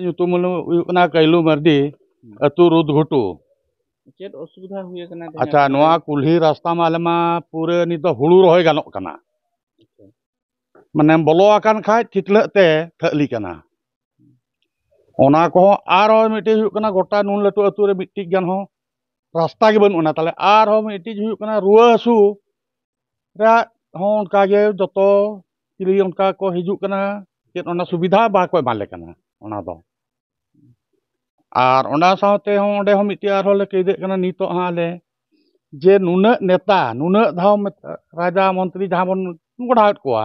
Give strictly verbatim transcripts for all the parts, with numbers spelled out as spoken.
ᱧᱩᱛᱩᱢ ᱦᱩᱭᱩᱜ ᱠᱟᱱᱟ ᱠᱟᱹᱭᱞᱩ ᱢᱟᱨᱰᱤ, ᱦᱩᱸ᱾ ᱟᱹᱛᱩ ᱨᱩᱫᱽᱜᱷᱩᱴᱩ᱾ ᱪᱮᱫ ᱚᱥᱩᱵᱤᱫᱷᱟ ᱦᱩᱭ ᱟᱠᱟᱱᱟ ᱛᱮᱦᱮᱧ ᱟᱪᱪᱷᱟ, ᱟᱯᱮ ᱱᱚᱣᱟ ᱫᱚ? ᱠᱩᱞᱦᱤ ᱨᱟᱥᱛᱟ ᱢᱟ ᱟᱞᱮ ᱢᱟ ᱯᱩᱨᱟᱹ ᱱᱤᱛ ᱫᱚ ᱦᱩᱲᱩ ᱨᱚᱦᱚᱭ ᱜᱟᱱᱚᱜ ᱠᱟᱱᱟ᱾ ᱢᱟᱱᱮ ᱵᱚᱞᱚ ᱟᱠᱟᱱ ᱠᱷᱟᱡ ᱪᱤᱴᱞᱟᱹᱜ ᱛᱮ ᱛᱷᱟᱹᱜᱞᱤ ᱠᱟᱱᱟ᱾ ᱚᱱᱟ ᱠᱚᱦᱚᱸ ᱟᱨᱦᱚᱸ ᱢᱤᱫᱴᱤᱡ ᱦᱩᱭᱩᱜ ᱠᱟᱱᱟ, ᱜᱚᱴᱟ ᱱᱩᱱ ᱞᱟᱹᱴᱩ ᱟᱹᱛᱩ ᱨᱮ ᱢᱤᱫᱴᱤᱡ ᱜᱟᱱ ᱦᱚᱸ ᱨᱟᱥᱛᱟ ᱜᱮ ᱵᱟᱹᱱᱩᱜ ᱟᱱᱟ᱾ ᱛᱟᱦᱞᱮ ᱟᱨᱦᱚᱸ ᱢᱤᱫᱴᱤᱡ ᱦᱩᱭᱩᱜ ᱠᱟᱱᱟ, ᱨᱩᱣᱟᱹ ᱦᱟᱹᱥᱩ ᱨᱮᱭᱟᱜ ᱦᱚᱸ ᱚᱱᱠᱟ ᱜᱮ ᱡᱚᱛᱚ ᱪᱤᱞᱤ ᱚᱱᱠᱟ ᱠᱚ ᱦᱤᱡᱩᱜ ᱠᱟᱱᱟ, ᱪᱮᱫ ᱚᱱᱟ ᱥᱩᱵᱤᱫᱷᱟ ᱵᱟᱠᱚ ᱮᱢᱟ ᱞᱮ ᱠᱟᱱᱟ ᱚᱱᱟ ᱫᱚ᱾ ᱟᱨ ᱚᱱᱟ ᱥᱟᱶᱛᱮ ᱦᱚᱸ ᱚᱸᱰᱮ ᱦᱚᱸ ᱢᱤᱫᱴᱤᱡ ᱟᱨᱦᱚᱸ ᱞᱮ ᱠᱟᱹᱭᱫᱟᱹᱜ ᱠᱟᱱᱟ ᱱᱤᱛᱚᱜ ᱦᱚᱸ ᱟᱞᱮ, ᱡᱮ ᱱᱩᱱᱟᱹᱜ ᱱᱮᱛᱟ, ᱱᱩᱱᱟᱹᱜ ᱫᱷᱟᱣ ᱢᱮᱛ-, ᱨᱟᱡᱟ ᱢᱚᱱᱛᱨᱤ ᱡᱟᱦᱟᱸ ᱵᱚᱱ ᱜᱚᱲᱟᱣᱮᱫ ᱠᱚᱣᱟ,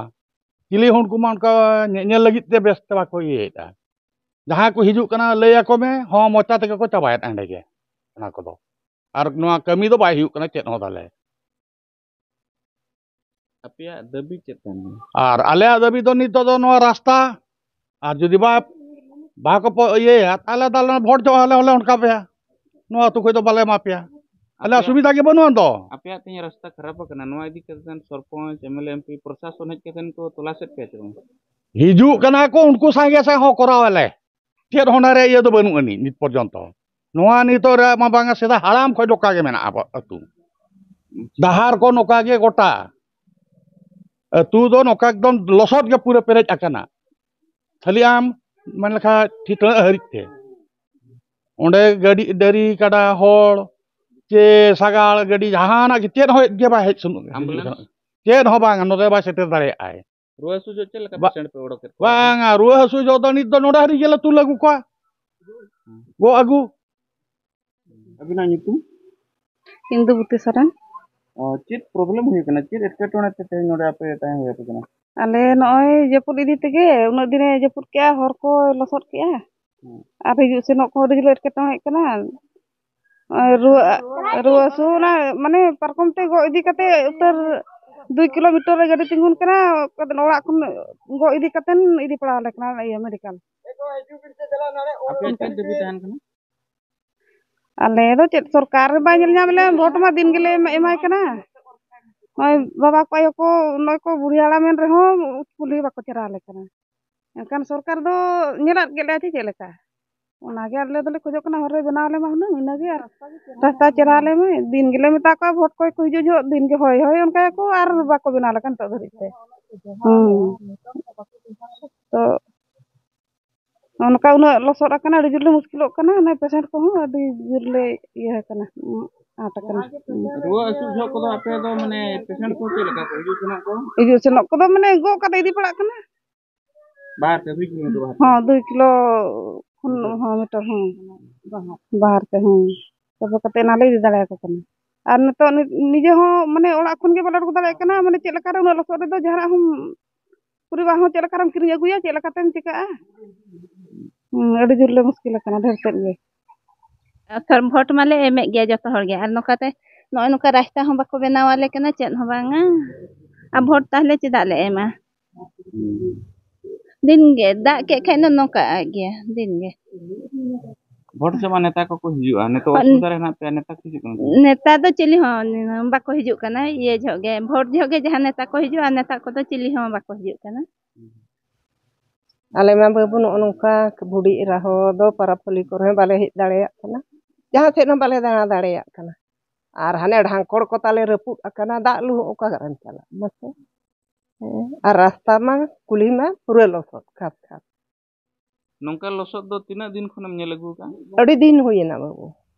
ᱪᱤᱞᱤ ᱦᱚᱸ ᱩᱱᱠᱩ ᱢᱟ ᱚᱱᱠᱟ ᱧᱮᱧᱮᱞ ᱞᱟᱹᱜᱤᱫ ᱛᱮ ᱵᱮᱥ ᱛᱮ ᱵᱟᱠᱚ ᱤᱭᱟᱹᱭᱮᱫᱼᱟ᱾ ᱡᱟᱦᱟᱸ ᱠᱚ ᱦᱤᱡᱩᱜ ᱠᱟᱱᱟ ᱞᱟᱹᱭ ᱟᱠᱚ ᱢᱮ, ᱦᱚᱸ ᱢᱚᱪᱟ ᱛᱮᱜᱮ ᱠᱚ ᱪᱟᱵᱟᱭᱮᱫᱼᱟ ᱚᱸᱰᱮ ᱜᱮ ᱚᱱᱟ ᱠᱚᱫᱚ᱾ ᱟᱨ ᱱᱚᱣᱟ ᱠᱟᱹᱢᱤ ᱫᱚ ᱵᱟᱭ ᱦᱩᱭᱩᱜ ᱠᱟᱱᱟ ᱪᱮᱫ ᱦᱚᱸ ᱛᱟᱞᱮ᱾ ᱟᱯᱮᱭᱟᱜ ᱫᱟᱹᱵᱤ ᱪᱮᱫ ᱠᱟᱱ ᱜᱮᱭᱟ? ᱟᱨ ᱟᱞᱮᱭᱟᱜ ᱫᱟᱹᱵᱤ ᱫᱚ ᱱᱤᱛᱚᱜ ᱫᱚ ᱱᱚᱣᱟ ᱨᱟᱥᱛᱟ, ᱟᱨ ᱡᱩᱫᱤ ᱵᱟ, ᱵᱟᱠᱚ ᱯᱚ-, ᱤᱭᱟᱹᱭᱟ, ᱛᱟᱦᱞᱮ ᱫᱚ ᱟᱞᱮ ᱵᱷᱳᱴ ᱡᱚᱦᱚᱜ ᱦᱚᱸᱞᱮ ᱚᱱᱠᱟ ᱯᱮᱭᱟ, ᱱᱚᱣᱟ ᱟᱹᱛᱩ ᱠᱷᱚᱡ ᱫᱚ ᱵᱟᱞᱮ ᱮᱢᱟ ᱯᱮᱭᱟ᱾ ᱟᱞᱮᱭᱟᱜ ᱟᱯᱮᱭᱟᱜ ᱥᱩᱵᱤᱫᱷᱟ ᱜᱮ ᱵᱟᱹᱱᱩᱜᱼᱟ ᱫᱚ᱾ ᱟᱯᱮᱭᱟᱜ ᱛᱮᱦᱮᱧ ᱨᱟᱥᱛᱟ ᱠᱷᱟᱨᱟᱯ ᱟᱠᱟᱱᱟ, ᱱᱚᱣᱟ ᱤᱫᱤ ᱠᱟᱛᱮ sarpanch, M L A, M P, ᱯᱨᱚᱥᱟᱥᱚᱱ ᱦᱮᱡ ᱠᱟᱛᱮ ᱠᱚ ᱛᱚᱞᱟᱥᱮᱫ ᱯᱮᱭᱟ ᱥᱮ ᱵᱟᱝ? ᱦᱤᱡᱩᱜ ᱠᱟᱱᱟ ᱠᱚ, ᱩᱱᱠᱩ ᱥᱟᱸᱜᱮ ᱥᱮ ᱦᱚᱸ ᱠᱚᱨᱟᱣ ᱟᱞᱮ᱾ ᱪᱮᱫ ᱦᱚᱸ ᱚᱱᱟ ᱨᱮᱭᱟᱜ ᱤᱭᱟᱹ ᱫᱚ ᱵᱟᱹᱱᱩᱜ ᱟᱹᱱᱤᱡ ᱱᱤᱛ ᱯᱚᱨᱡᱚᱱᱛᱚ᱾ ᱱᱚᱣᱟ ᱱᱤᱛᱚᱜ ᱨᱮᱭᱟᱜ ᱢᱟ ᱵᱟᱝᱟ, ᱥᱮᱫᱟᱭ ᱦᱟᱲᱟᱢ ᱠᱷᱚᱡ ᱱᱚᱝᱠᱟ ᱜᱮ ᱢᱮᱱᱟᱜᱼᱟ ᱟᱵᱚ ᱟᱹᱛᱩ᱾ ᱰᱟᱦᱟᱨ ᱠᱚ ᱱᱚᱝᱠᱟ ᱜᱮ ᱜᱚᱴᱟ᱾ ᱟᱹᱛᱩ ᱫᱚ ᱱᱚᱝᱠᱟ ᱮᱠᱫᱚᱢ ᱞᱚᱥᱚᱫ ᱜᱮ ᱯᱩᱨᱟᱹ ᱯᱮᱨᱮᱡ ᱟᱠᱟᱱᱟ᱾ ᱠᱷᱟᱹᱞᱤ ᱟᱢ ᱢᱮᱱ ᱞᱮᱠᱷᱟᱡ ᱴᱷᱤᱴᱟᱹᱜ ᱦᱟᱹᱨᱤᱡ ᱛᱮ᱾ ᱚᱸᱰᱮ ᱜᱟᱹᱰᱤ, ᱰᱟᱹᱨᱤ, ᱠᱟᱰᱟ, ᱦᱚᱲ, ᱪᱮ ᱥᱟᱜᱟᱲ ᱜᱟᱹᱰᱤ, ᱡᱟᱦᱟᱱᱟᱜ ᱜᱮ ᱪᱮᱫ ᱦᱚᱸ ᱜᱮ ᱵᱟᱭ ᱦᱮᱡ ᱥᱮᱱᱚᱜ ᱠᱟᱱᱟ᱾ ᱟᱢᱵᱩᱞᱮᱱᱥ? ᱪᱮᱫ ᱦᱚᱸ ᱵᱟᱝ, ᱱᱚᱰᱮ ᱵᱟᱭ ᱥᱮᱴᱮᱨ ᱫᱟᱲᱮᱭᱟᱜᱼᱟᱭ᱾ ᱨᱩᱣᱟᱹ ᱦᱟᱹᱥᱩ ᱡᱚᱦᱚᱜ ᱪᱮᱫ ᱞᱮᱠᱟ ᱵᱟ-, ᱯᱮᱥᱮᱱᱴ ᱯᱮ ᱚᱰᱚᱠᱮᱫ ᱠᱚᱣᱟ? ᱵᱟᱝᱟ, ᱨᱩᱣᱟᱹ ᱦᱟᱹᱥᱩ ᱡᱚᱦᱚᱜ ᱫᱚ ᱱᱤᱛ ᱫᱚ ᱱᱚᱰᱮ ᱦᱟᱹᱨᱤᱡ ᱜᱮᱞᱮ ᱛᱩᱞ ᱟᱹᱜᱩ ᱠᱚᱣᱟ᱾ ᱦᱩᱸ᱾ ᱜᱚᱜ ᱟᱹᱜᱩ᱾ ᱟᱹᱵᱤᱱᱟᱜ ᱧᱩᱛᱩᱢ? ᱤᱱᱫᱩᱵᱚᱛᱤ ᱥᱚᱨᱮᱱ᱾ ᱚ, ᱪᱮᱫ ᱯᱨᱚᱵᱞᱮᱢ ᱦᱩᱭ ᱠᱟᱱᱟ? ᱪᱮᱫ ᱮᱴᱠᱮᱴᱚᱬᱮ ᱛᱮ ᱛᱮᱦᱮᱧ ᱱᱚᱰᱮ ᱟᱯᱮ ᱛᱟᱦᱮᱸ ᱦᱩᱭ ᱟᱯᱮ ᱠᱟᱱᱟ? ᱟᱞᱮ ᱱᱚᱜᱼᱚᱭ ᱡᱟᱹᱯᱩᱫ ᱤᱫᱤ ᱛᱮᱜᱮ, ᱩᱱᱟᱹᱜ ᱫᱤᱱᱮ ᱡᱟᱹᱯᱩᱫ ᱠᱮᱜᱼᱟ, ᱦᱚᱨ ᱠᱚ ᱞᱚᱥᱚᱫ ᱠᱮᱜᱼᱟ᱾ ᱦᱩᱸ᱾ ᱟᱨ ᱦᱤᱡᱩᱜ ᱥᱮᱱᱚᱜ ᱠᱚᱦᱚᱸ ᱟᱹᱰᱤ ᱡᱳᱨ ᱮᱴᱠᱮᱴᱚᱬᱮᱜ ᱠᱟᱱᱟ᱾ ᱱᱚᱜᱼᱚᱭ ᱨᱩᱣᱟᱹ, ᱨᱩᱣᱟᱹ ᱦᱟᱹᱥᱩ ᱚᱱᱟ ᱢᱟᱱᱮ ᱯᱟᱨᱠᱚᱢ ᱛᱮ ᱜᱚᱜ ᱤᱫᱤ ᱠᱟᱛᱮ ᱩᱛᱟᱹᱨ ᱫᱩᱭ ᱠᱤᱞᱳᱢᱤᱴᱟᱨ ᱨᱮ ᱜᱟᱹᱰᱤ ᱛᱤᱸᱜᱩᱱ ᱠᱟᱱᱟ, ᱚᱲᱟᱜ ᱠᱷᱚᱱ ᱜᱚᱜ ᱤᱫᱤ ᱠᱟᱛᱮ ᱤᱫᱤ ᱯᱟᱲᱟᱣ ᱟᱞᱮ ᱠᱟᱱᱟ ᱤᱭᱟᱹ ᱢᱮᱰᱤᱠᱮᱞ᱾ ᱟᱯᱮᱭᱟᱜ ᱪᱮᱫ ᱫᱟᱹᱵᱤ ᱛᱟᱦᱮᱱ ᱠᱟᱱᱟ? ᱟᱞᱮ ᱫᱚ ᱪᱮᱫ ᱥᱚᱨᱠᱟᱨ ᱵᱟᱭ ᱧᱮᱞ ᱧᱟᱢ ᱞᱮᱭᱟ, ᱵᱷᱳᱴ ᱢᱟ ᱫᱤᱱ ᱜᱮᱞᱮ ᱮᱢ-, ᱮᱢᱟᱭ ᱠᱟᱱᱟ᱾ ᱱᱚᱜᱼᱚᱭ ᱵᱟᱵᱟ ᱠᱚ ᱟᱭᱳ ᱠᱚ ᱱᱚᱜᱼᱚᱭ ᱠᱚ ᱵᱩᱲᱦᱤ ᱦᱟᱲᱟᱢᱮᱱ ᱨᱮᱦᱚᱸ ᱠᱩᱞᱦᱤ ᱵᱟᱠᱚ ᱪᱮᱦᱨᱟ ᱟᱞᱮ ᱠᱟᱱᱟ᱾ ᱮᱱᱠᱷᱟᱱ ᱥᱚᱨᱠᱟᱨ ᱫᱚ ᱧᱮᱞᱟᱫ ᱜᱮ ᱞᱮᱭᱟ ᱪᱮ ᱪᱮᱫ ᱞᱮᱠᱟ? ᱚᱱᱟᱜᱮ ᱟᱞᱮ ᱫᱚᱞᱮ ᱠᱷᱚᱡᱚᱜ ᱠᱟᱱᱟ, ᱦᱚᱨ ᱨᱮ ᱵᱮᱱᱟᱣ ᱟᱞᱮ ᱢᱟ ᱦᱩᱱᱟᱹᱝ, ᱤᱱᱟᱹᱜᱮ᱾ ᱟᱨ ᱨᱟᱥᱛᱟ ᱪᱮᱦᱨᱟ ᱟᱞᱮ ᱢᱟ᱾ ᱫᱤᱱ ᱜᱮᱞᱮ ᱢᱮᱛᱟ ᱠᱚᱣᱟ, ᱵᱷᱳᱴ ᱠᱚᱭ ᱠᱚ ᱦᱤᱡᱩᱜ ᱡᱚᱦᱚᱜ ᱫᱤᱱ ᱜᱮ ᱦᱳᱭ ᱦᱳᱭ ᱚᱱᱠᱟᱭᱟᱠᱚ, ᱟᱨ ᱵᱟᱠᱚ ᱵᱮᱱᱟᱣ ᱟᱞᱮ ᱠᱟᱱᱟ ᱱᱤᱛᱚᱜ ᱫᱷᱟᱹᱨᱤᱡ ᱛᱮ᱾ ᱦᱩᱸ᱾ ᱛᱚ ᱚᱱᱠᱟ ᱩᱱᱟᱹᱜ ᱞᱚᱥᱚᱫ ᱟᱠᱟᱱᱟ, ᱟᱹᱰᱤ ᱡᱳᱨ ᱞᱮ ᱢᱩᱥᱠᱤᱞᱚᱜ ᱠᱟᱱᱟ᱾ ᱚᱱᱟ ᱯᱮᱥᱮᱱᱴ ᱠᱚᱦᱚᱸ ᱟᱹᱰᱤ ᱡᱳᱨ ᱞᱮ ᱤᱭᱟᱹ ᱟᱠᱟᱱᱟ, ᱟᱸᱴ ᱟᱠᱟᱱᱟ᱾ ᱨᱩᱣᱟᱹ ᱦᱟᱹᱥᱩ ᱡᱚᱦᱚᱜ ᱠᱚᱫᱚ ᱟᱯᱮ ᱫᱚ ᱢᱟᱱᱮ ᱯᱮᱥᱮᱱᱴ ᱠᱚ ᱪᱮᱫ ᱞᱮᱠᱟ ᱠᱚ ᱦᱤᱡᱩᱜ ᱥᱮᱱᱚᱜ ᱠᱚ? ᱦᱤᱡᱩᱜ ᱥᱮᱱᱚᱜ ᱠᱚᱫᱚ ᱢᱟᱱᱮ ᱜᱚᱜ ᱠᱟᱛᱮ ᱤᱫᱤ ᱯᱟᱲᱟᱜ ᱠᱟᱱᱟ᱾ ᱵᱟᱦᱟᱨ ᱛᱮ ᱫᱩᱭ ᱠᱤᱞᱳᱢᱤᱴᱟᱨ ᱵᱟᱦᱟᱨ ᱛᱮ? ᱦᱚᱸ, ᱫᱩᱭ ᱠᱤᱞᱳ ᱠᱷᱚᱱ ᱦᱚᱸ ᱢᱤᱴᱟᱨ, ᱦᱚᱸ, ᱵᱟᱦᱟᱨ ᱛᱮ, ᱦᱚᱸ᱾ ᱛᱚᱵᱮ ᱠᱟᱛᱮ ᱚᱱᱟ ᱞᱮ ᱤᱫᱤ ᱫᱟᱲᱮᱭᱟᱠᱚ ᱠᱟᱱᱟ᱾ ᱟᱨ ᱱᱤᱛᱚᱜ ᱱᱤ-, ᱱᱤᱡᱮ ᱦᱚᱸ ᱢᱟᱱᱮ ᱚᱲᱟᱜ ᱠᱷᱚᱱ ᱜᱮ ᱵᱟᱞᱮ ᱩᱰᱩᱠ ᱫᱟᱲᱮᱭᱟᱜ ᱠᱟᱱᱟ, ᱢᱟᱱᱮ ᱪᱮᱫ ᱞᱮᱠᱟ ᱨᱮ ᱩᱱᱟᱹᱜ ᱞᱚᱥᱚᱫ ᱨᱮᱫᱚ ᱡᱟᱦᱟᱱᱟᱜ ᱦᱚᱸ ᱯᱚᱨᱤᱵᱟᱨ ᱦᱚᱸ ᱪᱮᱫ ᱞᱮᱠᱟ ᱨᱮᱢ ᱠᱤᱨᱤᱧ ᱟᱹᱜᱩᱭᱟ, ᱪᱮᱫ ᱞᱮᱠᱟᱛᱮᱢ ᱪᱤᱠᱟᱹᱜᱼᱟ? ᱦᱩᱸ, ᱟᱹᱰᱤ ᱡᱳᱨ ᱞᱮ ᱢᱩᱥᱠᱤᱞ ᱟᱠᱟᱱᱟ ᱰᱷᱮᱨ ᱛᱮᱫ ᱜᱮ᱾ ᱟᱨ ᱛᱷᱚᱨ ᱵᱷᱳᱴ ᱢᱟᱞᱮ ᱮᱢᱮᱫ ᱜᱮᱭᱟ ᱡᱚᱛᱚ ᱦᱚᱲ ᱜᱮ, ᱟᱨ ᱱᱚᱝᱠᱟᱛᱮ ᱱᱚᱜᱼᱚᱭ ᱱᱚᱝᱠᱟ ᱨᱟᱥᱛᱟ ᱦᱚᱸ ᱵᱟᱠᱚ ᱵᱮᱱᱟᱣ ᱟᱞᱮ ᱠᱟᱱᱟ, ᱪᱮᱫ ᱦᱚᱸ ᱵᱟᱝᱟ᱾ ᱟᱨ ᱵᱷᱳᱴ ᱛᱟᱦᱞᱮ ᱪᱮᱫᱟᱜ ᱞᱮ ᱮᱢᱟ? ᱫᱤᱱ ᱜᱮ ᱫᱟᱜ ᱠᱮᱫ ᱠᱷᱟᱱ ᱫᱚ ᱱᱚᱝᱠᱟᱜ ᱜᱮᱭᱟ ᱫᱤᱱ ᱜᱮ᱾ ᱵᱷᱳᱴ ᱥᱮ ᱢᱟ ᱱᱮᱛᱟ ᱠᱚᱠᱚ ᱦᱤᱡᱩᱜᱼᱟ, ᱱᱤᱛᱚᱜ ᱦᱚᱸ᱾ ᱚᱥᱩᱵᱤᱫᱷᱟ ᱨᱮ ᱦᱮᱱᱟᱜ ᱯᱮᱭᱟ, ᱱᱮᱛᱟ ᱠᱚ ᱦᱤᱡᱩᱜ ᱠᱟᱱᱟ ᱥᱮ? ᱱᱮᱛᱟ ᱫᱚ ᱪᱤᱞᱤ ᱦᱚᱸ ᱵᱟᱠᱚ ᱦᱤᱡᱩᱜ ᱠᱟᱱᱟ, ᱤᱭᱟᱹ ᱡᱚᱦᱚᱜ ᱜᱮ, ᱵᱷᱳᱴ ᱡᱚᱦᱚᱜ ᱜᱮ ᱡᱟᱦᱟᱸ ᱱᱮᱛᱟ ᱠᱚ ᱦᱤᱡᱩᱜᱼᱟ, ᱱᱮᱛᱟ ᱠᱚᱫᱚ ᱪᱤᱞᱤ ᱦᱚᱸ ᱵᱟᱠᱚ ᱦᱤᱡᱩᱜ ᱠᱟᱱᱟ᱾ ᱟᱞᱮ ᱢᱟ ᱵᱟᱹᱵᱩ ᱱᱚᱜᱼᱚ ᱱᱚᱝᱠᱟ ᱵᱩᱰᱷᱤ ᱮᱨᱟ ᱦᱚᱸ ᱫᱚ ᱯᱟᱨᱟᱵᱽ ᱯᱟᱹᱞᱤ ᱠᱚᱨᱮ ᱦᱚᱸ ᱵᱟᱞᱮ ᱦᱮᱡ ᱫᱟᱲᱮᱭᱟᱜ ᱠᱟᱱᱟ, ᱡᱟᱦᱟᱸ ᱥᱮᱫ ᱦᱚᱸ ᱵᱟᱞᱮ ᱫᱟᱬᱟ ᱫᱟᱲᱮᱭᱟᱜ ᱠᱟᱱᱟ᱾ ᱟᱨ ᱦᱟᱱᱮ ᱰᱷᱟᱝᱠᱚᱲ ᱠᱚ ᱛᱟᱞᱮ ᱨᱟᱹᱯᱩᱫ ᱟᱠᱟᱱᱟ, ᱫᱟᱜ ᱞᱩ ᱚᱠᱟ ᱠᱚᱨᱮᱢ ᱪᱟᱞᱟᱜᱼᱟ ᱢᱟᱥᱮ? ᱦᱮᱸ, ᱟᱨ ᱨᱟᱥᱛᱟ ᱢᱟ ᱠᱩᱞᱦᱤ ᱢᱟ ᱯᱩᱨᱟᱹ ᱞᱚᱥᱚᱫ ᱠᱷᱟᱫᱽ ᱠᱷᱟᱫᱽ᱾ ᱱᱚᱝᱠᱟ ᱞᱚᱥᱚᱫ ᱫᱚ ᱛᱤᱱᱟᱹᱜ ᱫᱤᱱ ᱠᱷᱚᱱᱮᱢ ᱧᱮᱞ ᱟᱹᱜᱩ ᱟᱠᱟᱫᱼᱟ? ᱟᱹᱰᱤ ᱫᱤᱱ ᱦᱩᱭᱮᱱᱟ ᱵᱟᱹᱵᱩ᱾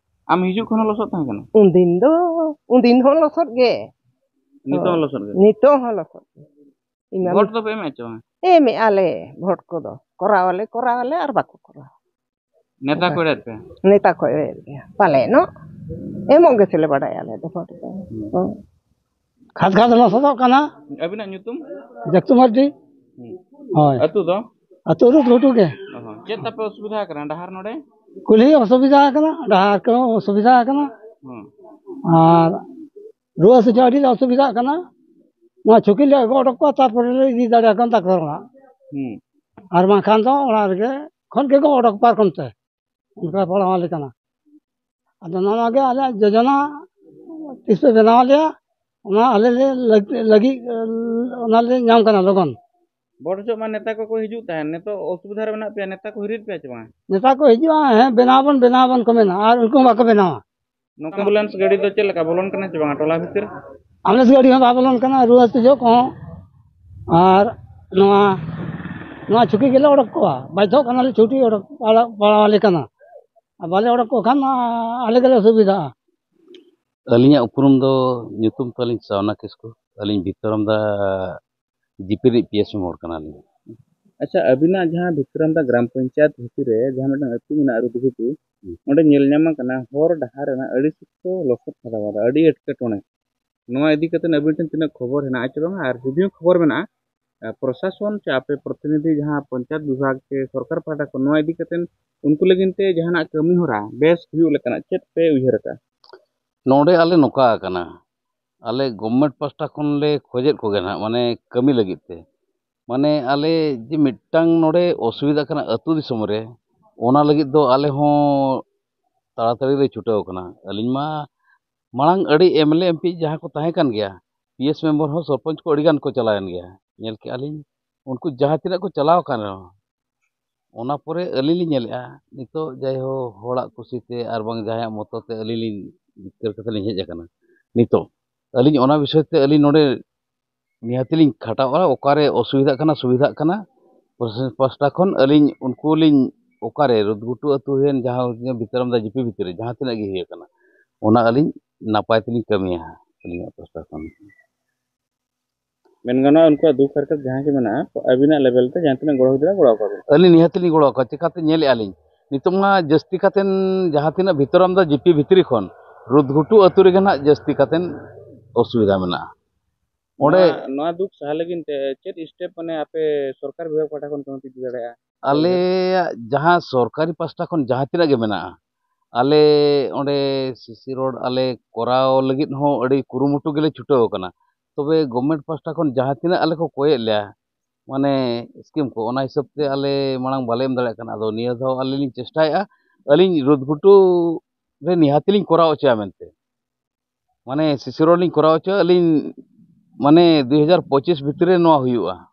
ᱟᱢ ᱦᱤᱡᱩᱜ ᱠᱷᱚᱱ ᱦᱚᱸ ᱞᱚᱥᱚᱫ ᱛᱟᱦᱮᱸ ᱠᱟᱱᱟ? ᱩᱱᱫᱤᱱ ᱫᱚ, ᱩᱱᱫᱤᱱ ᱦᱚᱸ ᱞᱚᱥᱚᱫ ᱜᱮ᱾ ᱱᱤᱛᱚᱜ ᱦᱚᱸ ᱞᱚᱥᱚᱫ ᱜᱮ? ᱱᱤᱛᱚᱜ ᱦᱚᱸ ᱞᱚᱥᱚᱫ ᱜᱮ᱾ ᱤᱧ ᱢᱟ ᱵᱷᱳᱴ ᱫᱚᱯᱮ ᱮᱢᱮᱫ ᱪᱚ ᱵᱟᱝ? ᱮᱢᱮᱫᱼᱟ ᱞᱮ ᱵᱷᱳᱴ ᱠᱚᱫᱚ, ᱠᱚᱨᱟᱣ ᱟᱞᱮ, ᱠᱚᱨᱟᱣ ᱟᱞᱮ ᱟᱨ ᱵᱟᱠᱚ ᱠᱚᱨᱟᱣᱟ᱾ ᱱᱮᱛᱟ ᱠᱚ ᱮᱲᱮᱫ ᱯᱮ? ᱱᱮᱛᱟ ᱠᱚ ᱮᱲᱮᱫ ᱜᱮᱭᱟ ᱯᱟᱞᱮᱱᱚᱜ᱾ ᱮᱢᱚᱜ ᱜᱮᱥᱮ ᱞᱮ ᱵᱟᱰᱟᱭᱟ ᱟᱞᱮ ᱫᱚ ᱵᱷᱳᱴ ᱫᱚ᱾ ᱦᱩᱸ᱾ ᱦᱩᱸ᱾ ᱠᱷᱟᱫᱽ ᱠᱷᱟᱫᱽ ᱞᱚᱥᱚᱫᱚᱜ ᱠᱟᱱᱟ᱾ ᱟᱹᱵᱤᱱᱟᱜ ᱧᱩᱛᱩᱢ? ᱡᱟᱹᱠᱛᱩ ᱢᱟᱨᱰᱤ᱾ ᱦᱩᱸ᱾ ᱦᱳᱭ᱾ ᱟᱹᱛᱩ ᱫᱚ? ᱟᱹᱛᱩ ᱫᱚ ᱞᱟᱹᱴᱩ ᱜᱮ᱾ ᱚ ᱦᱚᱸ᱾ ᱪᱮᱫ ᱛᱟᱯᱮ ᱚᱥᱩᱵᱤᱫᱷᱟ ᱟᱠᱟᱱᱟ ᱰᱟᱦᱟᱨ ᱱᱚᱰᱮ? ᱠᱩᱞᱦᱤ ᱚᱥᱩᱵᱤᱫᱷᱟ ᱟᱠᱟᱱᱟ, ᱰᱟᱦᱟᱨ ᱠᱚ ᱚᱥᱩᱵᱤᱫᱷᱟ ᱟᱠᱟᱱᱟ᱾ ᱦᱩᱸ᱾ ᱟᱨ ᱨᱩᱣᱟᱹ ᱦᱟᱹᱥᱩ ᱡᱚᱦᱚᱜ ᱟᱹᱰᱤ ᱞᱮ ᱚᱥᱩᱵᱤᱫᱷᱟᱜ ᱠᱟᱱᱟ᱾ ᱱᱚᱣᱟ ᱪᱷᱩᱠᱤ ᱞᱮ ᱟᱹᱜᱩ ᱚᱰᱚᱠ ᱠᱚᱣᱟ, ᱛᱟᱨᱯᱚᱨᱮ ᱞᱮ ᱤᱫᱤ ᱫᱟᱲᱮᱭᱟᱠᱚᱣᱟ ᱰᱟᱠᱛᱟᱨ ᱚᱲᱟᱜ᱾ ᱦᱩᱸ᱾ ᱟᱨ ᱵᱟᱝᱠᱷᱟᱱ ᱫᱚ ᱚᱲᱟᱜ ᱨᱮᱜᱮ ᱠᱷᱚᱱ ᱜᱮᱠᱚ ᱚᱰᱚᱠ ᱯᱟᱨᱠᱚᱢ ᱛᱮ᱾ ᱚᱱᱠᱟ ᱯᱟᱲᱟᱣ ᱟᱞᱮ ᱠᱟᱱᱟ᱾ ᱟᱫᱚ ᱱᱚᱣᱟ ᱜᱮ ᱟᱞᱮᱭᱟᱜ ᱡᱳᱡᱚᱱᱟ ᱛᱤᱥ ᱯᱮ ᱵᱮᱱᱟᱣ ᱟᱞᱮᱭᱟ, ᱚᱱᱟ ᱟᱞᱮ ᱞᱮ ᱞᱟᱹᱜ-, ᱞᱟᱹᱜᱤᱫ, ᱚᱱᱟ ᱞᱮ ᱧᱟᱢ ᱠᱟᱱᱟ ᱞᱚᱜᱚᱱ᱾ ᱵᱷᱳᱴ ᱡᱚᱦᱚᱜ ᱢᱟ ᱱᱮᱛᱟ ᱠᱚᱠᱚ ᱦᱤᱡᱩᱜ ᱛᱟᱦᱮᱸᱱ, ᱱᱤᱛᱚᱜ ᱚᱥᱩᱵᱤᱫᱷᱟ ᱨᱮ ᱢᱮᱱᱟᱜ ᱯᱮᱭᱟ, ᱱᱮᱛᱟ ᱠᱚ ᱦᱤᱨᱤᱭᱮᱫ ᱯᱮᱭᱟ ᱪᱮ ᱵᱟᱝ? ᱱᱮᱛᱟ ᱠᱚ ᱦᱤᱡᱩᱜᱼᱟ, ᱦᱮᱸ, ᱵᱮᱱᱟᱣ ᱵᱚᱱ ᱵᱮᱱᱟᱣ ᱵᱚᱱ ᱠᱚ ᱢᱮᱱᱟ, ᱟᱨ ᱩᱱᱠᱩ ᱦᱚᱸ ᱵᱟᱠᱚ ᱵᱮᱱᱟᱣᱟ᱾ ᱱᱚᱝᱠᱟ ambulance ᱜᱟᱹᱰᱤ ᱫᱚ ᱪᱮᱫ ᱞᱮᱠᱟ ᱵᱚᱞᱚᱱ ᱠᱟᱱᱟ ᱪᱮ ᱵᱟᱝ ᱴᱚᱞᱟ ᱵᱷᱤᱛᱤᱨ? ambulance ᱜᱟᱹᱰᱤ ᱦᱚᱸ ᱵᱟᱭ ᱵᱚᱞᱚᱱ ᱠᱟᱱᱟ, ᱨᱩᱣᱟᱹ ᱦᱟᱹᱥᱩ ᱡᱚᱦᱚᱜ ᱠᱚᱦᱚᱸ᱾ ᱟᱨ ᱱᱚᱣᱟ ᱱᱚᱣᱟ ᱪᱷᱩᱴᱤ ᱜᱮᱞᱮ ᱚᱰᱚᱠ ᱠᱚᱣᱟ, ᱵᱟᱫᱽᱫᱷᱚᱜ ᱠᱟᱱᱟᱞᱮ, ᱪᱷᱩᱴᱤ ᱚᱰᱚᱠ ᱯᱟᱲᱟᱣ ᱟᱞᱮ ᱠᱟᱱᱟ᱾ ᱟᱨ ᱵᱟᱞᱮ ᱚᱰᱚᱠ ᱠᱚ ᱠᱷᱟᱱ ᱟᱞᱮ ᱜᱮᱞᱮ ᱚᱥᱩᱵᱤᱫᱷᱟᱜᱼᱟ᱾ ᱟᱹᱞᱤᱧᱟᱜ ᱩᱯᱨᱩᱢ ᱫᱚ, ᱧᱩᱛᱩᱢ ᱛᱟᱹᱞᱤᱧ ᱥᱟᱣᱱᱟ ᱠᱤᱥᱠᱩ᱾ ᱟᱹᱞᱤᱧ ᱵᱷᱤᱛᱟᱹᱨᱟᱢᱫᱟ ᱡᱤᱯᱤ ᱨᱤᱡ ᱯᱤᱭᱮᱥ ᱢᱮᱢᱵᱚᱨ ᱠᱟᱱᱟᱞᱤᱧ᱾ ᱟᱪᱪᱷᱟ, ᱟᱹᱵᱤᱱᱟᱜ ᱡᱟᱦᱟᱸ ᱵᱷᱤᱛᱨᱟᱢᱫᱟ ᱜᱨᱟᱢ ᱯᱚᱧᱪᱟᱭᱮᱛ ᱵᱷᱤᱛᱤᱨ ᱨᱮ ᱡᱟᱦᱟᱸ ᱢᱤᱫᱴᱟᱝ ᱟᱹᱛᱩ ᱢᱮᱱᱟᱜᱼᱟ, ᱨᱩᱫᱽᱜᱷᱩᱴᱩ, ᱚᱸᱰᱮ ᱧᱮᱞ ᱧᱟᱢ ᱠᱟᱱᱟ ᱦᱚᱨ ᱰᱟᱦᱟᱨ ᱨᱮᱱᱟᱜ ᱟᱹᱰᱤ ᱥᱚᱠᱛᱚ ᱞᱚᱥᱚᱫ ᱠᱷᱟᱫᱟᱣᱟᱫᱟ, ᱟᱹᱰᱤ ᱮᱴᱠᱮᱴᱚᱬᱮ᱾ ᱱᱚᱣᱟ ᱤᱫᱤ ᱠᱟᱛᱮ ᱟᱹᱵᱤᱱ ᱴᱷᱮᱱ ᱛᱤᱱᱟᱹᱜ ᱠᱷᱚᱵᱚᱨ ᱦᱮᱱᱟᱜᱼᱟ ᱪᱮ ᱵᱟᱝᱟ? ᱟᱨ ᱡᱩᱫᱤ ᱦᱚᱸ ᱠᱷᱚᱵᱚᱨ ᱢᱮᱱᱟᱜᱼᱟ, ᱟᱨ ᱯᱨᱚᱥᱟᱥᱚᱱ ᱪᱮ ᱟᱯᱮ ᱯᱨᱚᱛᱤᱱᱤᱫᱷᱤ ᱡᱟᱦᱟᱸ ᱯᱚᱧᱪᱟᱭᱮᱛ ᱵᱤᱵᱷᱟᱜᱽ ᱪᱮ ᱥᱚᱨᱠᱟᱨ ᱯᱟᱦᱴᱟ ᱠᱷᱚᱱ ᱱᱚᱣᱟ ᱤᱫᱤ ᱠᱟᱛᱮ ᱩᱱᱠᱩ ᱞᱟᱹᱜᱤᱫ ᱛᱮ ᱡᱟᱦᱟᱱᱟᱜ ᱠᱟᱹᱢᱤ ᱦᱚᱨᱟ ᱵᱮᱥ ᱦᱩᱭᱩᱜ ᱞᱮᱠᱟᱱᱟᱜ ᱪᱮᱫ ᱯᱮ ᱩᱭᱦᱟᱹᱨ ᱟᱠᱟᱫᱼᱟ? ᱱᱚᱰᱮ ᱟᱞᱮ ᱱᱚᱝᱠᱟ ᱟᱠᱟᱱᱟ, ᱟᱞᱮ ᱜᱚᱵᱷᱢᱮᱱᱴ ᱯᱟᱥᱴᱟ ᱠᱷᱚᱱ ᱞᱮ ᱠᱷᱚᱡᱮᱫ ᱠᱚᱜᱮ ᱱᱟᱦᱟᱜ, ᱢᱟᱱᱮ ᱠᱟᱹᱢᱤ ᱞᱟᱹᱜᱤᱫ ᱛᱮ᱾ ᱢᱟᱱᱮ ᱟᱞᱮ ᱡᱮ ᱢᱤᱫᱴᱟᱝ ᱱᱚᱰᱮ ᱚᱥᱩᱵᱤᱫᱷᱟ ᱠᱟᱱᱟ ᱟᱹᱛᱩ ᱫᱤᱥᱚᱢ ᱨᱮ, ᱚᱱᱟ ᱞᱟᱹᱜᱤᱫ ᱫᱚ ᱟᱞᱮ ᱦᱚᱸ ᱛᱟᱲᱟᱛᱟᱲᱤ ᱞᱮ ᱪᱷᱩᱴᱟᱹᱣ ᱠᱟᱱᱟ᱾ ᱟᱹᱞᱤᱧ ᱢᱟ ᱢᱟᱲᱟᱝ ᱟᱹᱰᱤ M L A M P ᱡᱟᱦᱟᱸ ᱠᱚ ᱛᱟᱦᱮᱸ ᱠᱟᱱ ᱜᱮᱭᱟ, ᱯᱤ ᱮᱥ ᱢᱮᱢᱵᱟᱨ ᱦᱚᱸ ᱥᱚᱨᱯᱚᱧᱪ ᱠᱚ ᱟᱹᱰᱤ ᱜᱟᱱ ᱠᱚ ᱪᱟᱞᱟᱣᱮᱱ ᱜᱮᱭᱟ, ᱧᱮᱞ ᱠᱮᱜᱼᱟ ᱞᱤᱧ᱾ ᱩᱱᱠᱩ ᱡᱟᱦᱟᱸ ᱛᱤᱱᱟᱹᱜ ᱠᱚ ᱪᱟᱞᱟᱣ ᱟᱠᱟᱱ ᱨᱮᱦᱚᱸ, ᱚᱱᱟ ᱯᱚᱨᱮ ᱟᱹᱞᱤᱧ ᱞᱤᱧ ᱧᱮᱞᱮᱜᱼᱟ, ᱱᱤᱛᱚᱜ ᱡᱟᱭᱦᱳᱠ ᱦᱚᱲᱟᱜ ᱠᱩᱥᱤᱛᱮ ᱟᱨ ᱵᱟᱝ ᱡᱟᱦᱟᱸᱭᱟᱜ ᱢᱚᱛᱚ ᱛᱮ ᱟᱹᱞᱤᱧ ᱞᱤᱧ ᱡᱤᱛᱠᱟᱹᱨ ᱠᱟᱛᱮ ᱞᱤᱧ ᱦᱮᱡ ᱟᱠᱟᱱᱟ᱾ ᱱᱤᱛᱚᱜ ᱟᱹᱞᱤᱧ ᱚᱱᱟ ᱵᱤᱥᱚᱭ ᱛᱮ ᱟᱹᱞᱤᱧ ᱱᱚᱰᱮ ᱱᱤᱦᱟᱹᱛ ᱞᱤᱧ ᱠᱷᱟᱴᱟᱜᱼᱟ, ᱚᱠᱟᱨᱮ ᱚᱥᱩᱵᱤᱫᱷᱟᱜ ᱠᱟᱱᱟ ᱥᱩᱵᱤᱫᱷᱟᱜ ᱠᱟᱱᱟ, ᱯᱨᱚᱥᱟᱥᱚᱱ ᱯᱟᱥᱴᱟ ᱠᱷᱚᱱ ᱟᱹᱞᱤᱧ ᱩᱱᱠᱩ ᱞᱤᱧ ᱚᱠᱟᱨᱮ ᱨᱩᱫᱽᱜᱷᱩᱴᱩ ᱟᱹᱛᱩ ᱦᱩᱭᱮᱱ, ᱡᱟᱦᱟᱸ ᱵᱷᱤᱛᱟᱹᱨᱟᱢᱫᱟ ᱡᱤᱯᱤ ᱵᱷᱤᱛᱨᱤ ᱨᱮ ᱡᱟᱦᱟᱸ ᱛᱤᱱᱟᱹᱜ ᱜᱮ ᱦᱩᱭ ᱟᱠᱟᱱᱟ, ᱚᱱᱟ ᱟᱹᱞᱤᱧ ᱱᱟᱯᱟᱭ ᱛᱮᱞᱤᱧ ᱠᱟᱹᱢᱤᱭᱟ ᱟᱹᱞᱤᱧᱟᱜ ᱯᱟᱥᱴᱟ ᱠᱷᱚᱱ᱾ ᱢᱮᱱ ᱜᱟᱱᱚᱜᱼᱟ, ᱩᱱᱠᱩᱣᱟᱜ ᱫᱩᱠ ᱦᱟᱨᱠᱮᱛ ᱡᱟᱦᱟᱸ ᱜᱮ ᱢᱮᱱᱟᱜᱼᱟ, ᱟᱹᱵᱤᱱᱟᱜ ᱞᱮᱵᱮᱞ ᱛᱮ ᱡᱟᱦᱟᱸ ᱛᱤᱱᱟᱹᱜ ᱜᱚᱲᱚ ᱦᱩᱭ ᱫᱟᱲᱮᱭᱟᱜᱼᱟ, ᱜᱚᱲᱚ ᱟᱠᱚ ᱵᱤᱱ᱾ ᱟᱹᱞᱤᱧ ᱱᱤᱦᱟᱹᱛ ᱞᱤᱧ ᱜᱚᱲᱚ ᱟᱠᱚᱣᱟ᱾ ᱪᱤᱠᱟᱹᱛᱮ ᱧᱮᱞᱮᱫᱼᱟ ᱞᱤᱧ, ᱱᱤᱛᱚᱜ ᱢᱟ ᱡᱟᱹᱥᱛᱤ ᱠᱟᱛᱮᱱ ᱡᱟᱦᱟᱸ ᱛᱤᱱᱟᱹᱜ ᱵᱷᱤᱛᱟᱹᱨᱟᱢᱫᱟ ᱡᱤᱯᱤ ᱵᱷᱤᱛᱨᱤ ᱠᱷᱚᱱ ᱨᱩᱫᱽᱜᱷᱩᱴᱩ ᱟᱹᱛᱩ ᱨᱮᱜᱮ ᱱᱟᱦᱟᱜ ᱡᱟᱹᱥᱛᱤ ᱠᱟᱛᱮᱱ ᱚᱥᱩᱵᱤᱫᱷᱟ ᱢᱮᱱᱟᱜᱼᱟ᱾ ᱚᱸᱰᱮ ᱱᱚᱣᱟ, ᱱᱚᱣᱟ ᱫᱩᱠ ᱥᱟᱦᱟ ᱞᱟᱹᱜᱤᱫ ᱛᱮ ᱪᱮᱫ ᱥᱴᱮᱯ ᱢᱟᱱᱮ ᱟᱯᱮ ᱥᱚᱨᱠᱟᱨ ᱵᱤᱵᱷᱟᱜᱽ ᱯᱟᱦᱴᱟ ᱠᱷᱚᱱ ᱠᱟᱹᱢᱤ ᱯᱮ ᱤᱫᱤ ᱫᱟᱲᱮᱭᱟᱜᱼᱟ? ᱟᱞᱮᱭᱟᱜ ᱡᱟᱦᱟᱸ ᱥᱚᱨᱠᱟᱨᱤ ᱯᱟᱥᱴᱟ ᱠᱷᱚᱱ ᱡᱟᱦᱟᱸ ᱛᱤᱱᱟᱹᱜ ᱜᱮ ᱢᱮᱱᱟᱜᱼᱟ, ᱟᱞᱮ ᱚᱸᱰᱮ ᱥᱤᱥᱤ ᱨᱳᱰ ᱟᱞᱮ ᱠᱚᱨᱟᱣ ᱞᱟᱹᱜᱤᱫ ᱦᱚᱸ ᱟᱹᱰᱤ ᱠᱩᱨᱩᱢᱩᱴᱩ ᱜᱮᱞᱮ ᱪᱷᱩᱴᱟᱹᱣ ᱟᱠᱟᱱᱟ᱾ ᱛᱚᱵᱮ ᱜᱚᱵᱷᱢᱮᱱᱴ ᱯᱟᱥᱴᱟ ᱠᱷᱚᱱ ᱡᱟᱦᱟᱸ ᱛᱤᱱᱟᱹᱜ ᱟᱞᱮ ᱠᱚ ᱠᱚᱭᱮᱫ ᱞᱮᱭᱟ, ᱢᱟᱱᱮ ᱥᱠᱤᱢ ᱠᱚ, ᱚᱱᱟ ᱦᱤᱥᱟᱹᱵ ᱛᱮ ᱟᱞᱮ ᱢᱟᱲᱟᱝ ᱵᱟᱞᱮ ᱮᱢ ᱫᱟᱲᱮᱭᱟᱜ ᱠᱟᱱᱟ᱾ ᱟᱫᱚ ᱱᱤᱭᱟᱹ ᱫᱷᱟᱣ ᱟᱞᱮ ᱞᱤᱧ ᱪᱮᱥᱴᱟᱭᱮᱫᱼᱟ, ᱟᱹᱞᱤᱧ ᱨᱩᱫᱽᱜᱷᱩᱴᱩ ᱨᱮ ᱱᱤᱦᱟᱹᱛᱤ ᱞᱤᱧ ᱠᱚᱨᱟᱣ ᱦᱚᱪᱚᱭᱟ ᱢᱮᱱᱛᱮ, ᱢᱟᱱᱮ ᱥᱤᱥᱤ ᱨᱳᱰ ᱞᱤᱧ ᱠᱚᱨᱟᱣ ᱦᱚᱪᱚᱭᱟ ᱟᱹᱞᱤᱧ, ᱢᱟᱱᱮ ᱫᱩ ᱦᱟᱡᱟᱨ ᱯᱚᱸᱪᱤᱥ ᱵᱷᱤᱛᱨᱤ ᱨᱮ ᱱᱚᱣᱟ ᱦᱩᱭᱩᱜᱼᱟ᱾